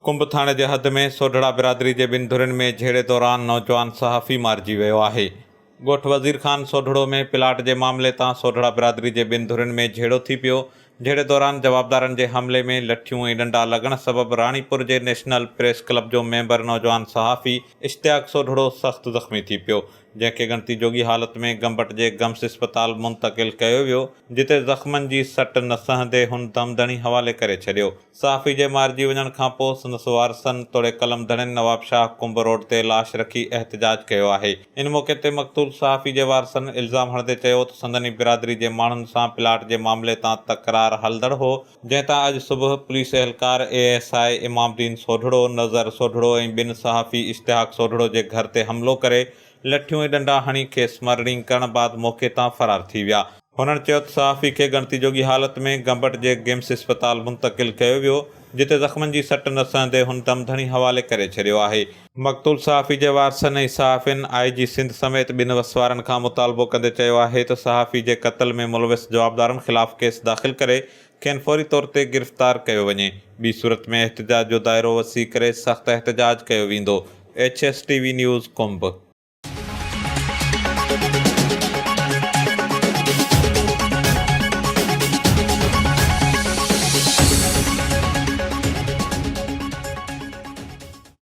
ڪنب ٿاڻي جي حد ۾ سوڍڙا برادري جي ٻن ڌرين ۾ جهيڙي دوران نوجوان صحافي مارجي ويو آهي. ڳوٺ وزير خان سوڍڙو ۾ پلاٽ جي معاملي تان سوڍڙا برادري جي ٻن ڌرين ۾ جهيڙو ٿي پيو، جهيڙي دوران جوابدارن جي حملي ۾ لٺيون ۽ ڏنڊا لڳڻ سبب راڻيپور جي نيشنل پريس ڪلب جو ميمبر نوجوان صحافي اشتياق سوڍڙو سخت زخمي ٿي پيو، جنهن کي ڳڻتي جوڳي حالت ۾ گمبٽ جي گمس اسپتال منتقل ڪيو ويو، جتي زخمن جي سٽ نه سهندي هن دم ڌڻي حوالي ڪري ڇڏيو. صحافي جي مارجي وڃڻ کانپوء سندس وارثن توڙي قلم ڌڻين نوابشاهه ڪنب روڊ تي لاش رکي احتجاج ڪيو آهي. ان موقعي تي مقتول صحافي جي وارثن الزام هڻندي چيو ته سندن ئي برادري جي ماڻهن سان پلاٽ جي معاملي تان تڪرار هلندڙ هو، جنهن تان اڄ صبح پوليس اهلڪار A S I Imam Uddin Sodhro, Nazar Sodhro ۽ ٻن صحافي اشتياق سوڍڙو جي گهر تي حملو ڪري لٺيون ۽ ڏنڊا هڻي کيس مرڻينگ ڪرڻ بعد موقعي تان فرار ٿي ويا. هنن چيو ته صحافي کي ڳڻتي جوڳي حالت ۾ گمبٽ جي گمس اسپتال منتقل ڪيو ويو، جتي زخمن جي سٽ نه سهندي هن دم ڌڻي حوالي ڪري ڇڏيو آهي. مقتول صحافي جي وارثن ۽ صحافين آء جي سنڌ سميت ٻن وس وارن کان مطالبو ڪندي چيو آهي ته صحافي جي قتل ۾ ملوث جوابدارن خلاف ڪيس داخل ڪري کين فوري طور تي گرفتار ڪيو وڃي، ٻي صورت ۾ احتجاج جو دائرو وسيع ڪري سخت احتجاج ڪيو ويندو. H S T V news Kumb.